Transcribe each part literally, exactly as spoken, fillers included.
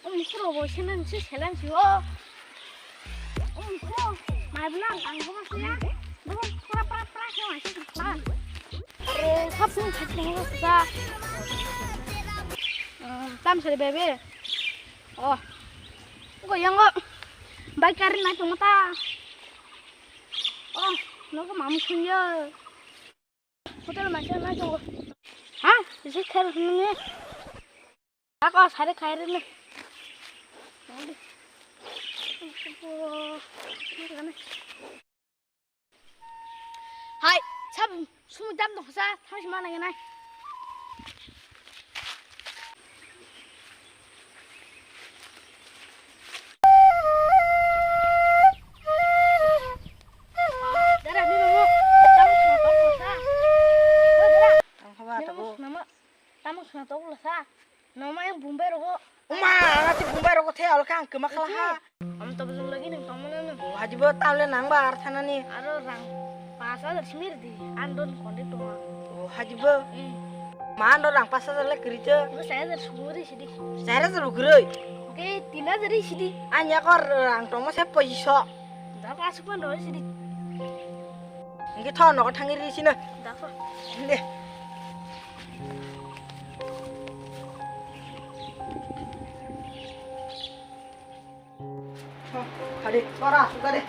Umkuro bo sene se selam si o. Umkuro mai bla ang bo se ya. Bo pra pra pra se mai se pra. Are, sab sung thak thang sa. Tam sari bebe. Oh. Ko yang o. Bai kari na tong ta. Oh, no ko mamu sung ya. Hotel ma se na tong. Ha? Isi kher ni. Ako sari khairi ne. Hai, sab sumui dam dong sa, thang si mana nai. Dara ni mo, tamo suna tamo sa. Dara. Ang khaba tabo. Tamo suna tamo sa. Noma yang Bombay rogo. Uma, ati Bombay rogo the, alka ang kema khala ha. Am to bujung lagi ning tamo na. O, haji bo tamle nang ba ar thana ni. Aro rang pas hajar simi di, andon konde toma. O, haji bo. Hmm. Ma andon rang pas hajar le kri te. Bo sai hajar suguri sidi. Sai hajar suguri. Ke tin hajar sidi. Anya kor rang toma se poiso. Da pas pon do sidi. Engke tho nogo thangwi ri sino. Dakho. De. Tho, khadi, tora, suka de.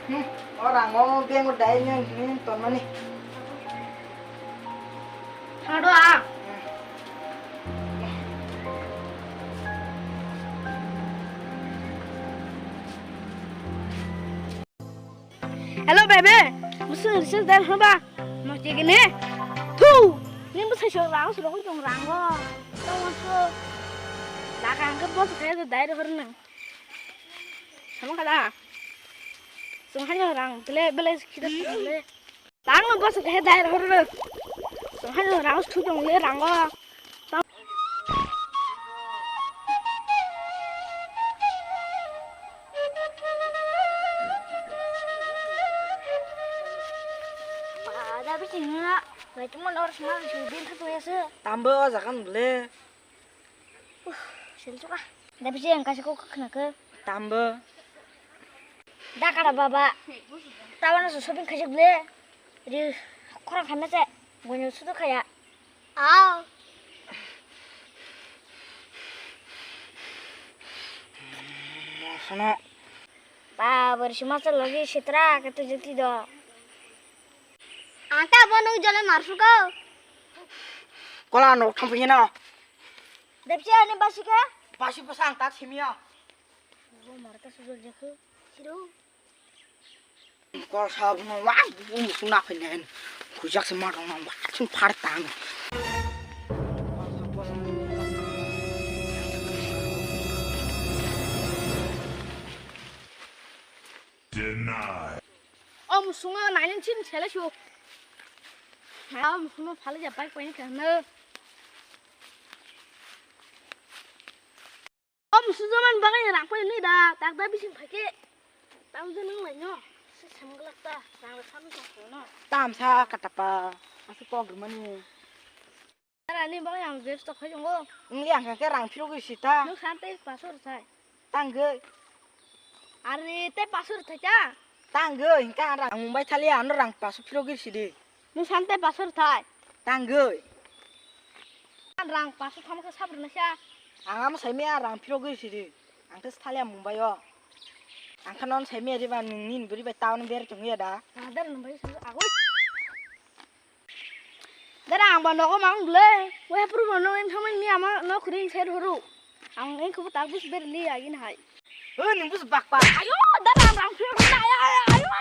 Hmm, ora mo bengo dai nyen, nyen ton mani. Thado a. Hello, bebe. Musu recharge dai haba. Mo chegene. Thu. Ni musu so rang so rong tong rang go. Tong so. Lakang ke bos ke dai ro nang. Sama kada. Sung hai rang ble ble kita ble. Tang no bos ke dai ro ro. Hai rang thu jong le rang o. Ba da bi sing na. Bai tu mon or sma su din tha tu ya se. Tambo jagan ble. Sel chuka. Da bisi ang kaisa kok khna khe. Tambo. Da kara baba. Tabana so shopping khaisik le. Ri khorang khamna se. Gonyo sudo khaya. Aw. Sono. Ba, bari sima se logi sitra kete jeti do. Ang ta bo nung jole marsuko. Kola nok thang phi na. Depsi ani basi khe? Basi basa ang tak simiya. Bo mar ta sujol jakhu. Siro. Kol sab no wa bu sung na phi nen. Khujak se mar na wa sung phar tang. Deny. O musungo nainani chin sele su. Ha, o musungo phale ja pai pai kano. O musu jaman bagai rang pai ni da, tak da bising phake. Tam je nang lai no. Se sam glak ta, rang sam sam no. Tam sa katapa, asu kok mani. Rani bagai ang dress tok khai jongo. Ngi ang ke rang phiro gi sita. No sante pasur sai. Tangwi. Are, tei pasur thai ta? Tangwi, hingke ang rang mumbai thali ano rang paso phirogwi sidi. Nwng sante pasur thai? Tangwi. Ang rang paso thamo khe sabri nasa. Ang amo saimaya rang phirogwi sidi. Ang tei thali mumbai o. Ang khe non saimaya riba nwng nini bwrwi bai town ber tongya da. Ang der nwng bai sulu agoi. Dara ang ba nogo mang ble. Wai puru ba no em thamai ni ama no khring ser huru. Ang eng khubu tak bus ber li agin hai. Oi, nung bus bak bak. Ayo, dara ang rang phir na ya, ayo.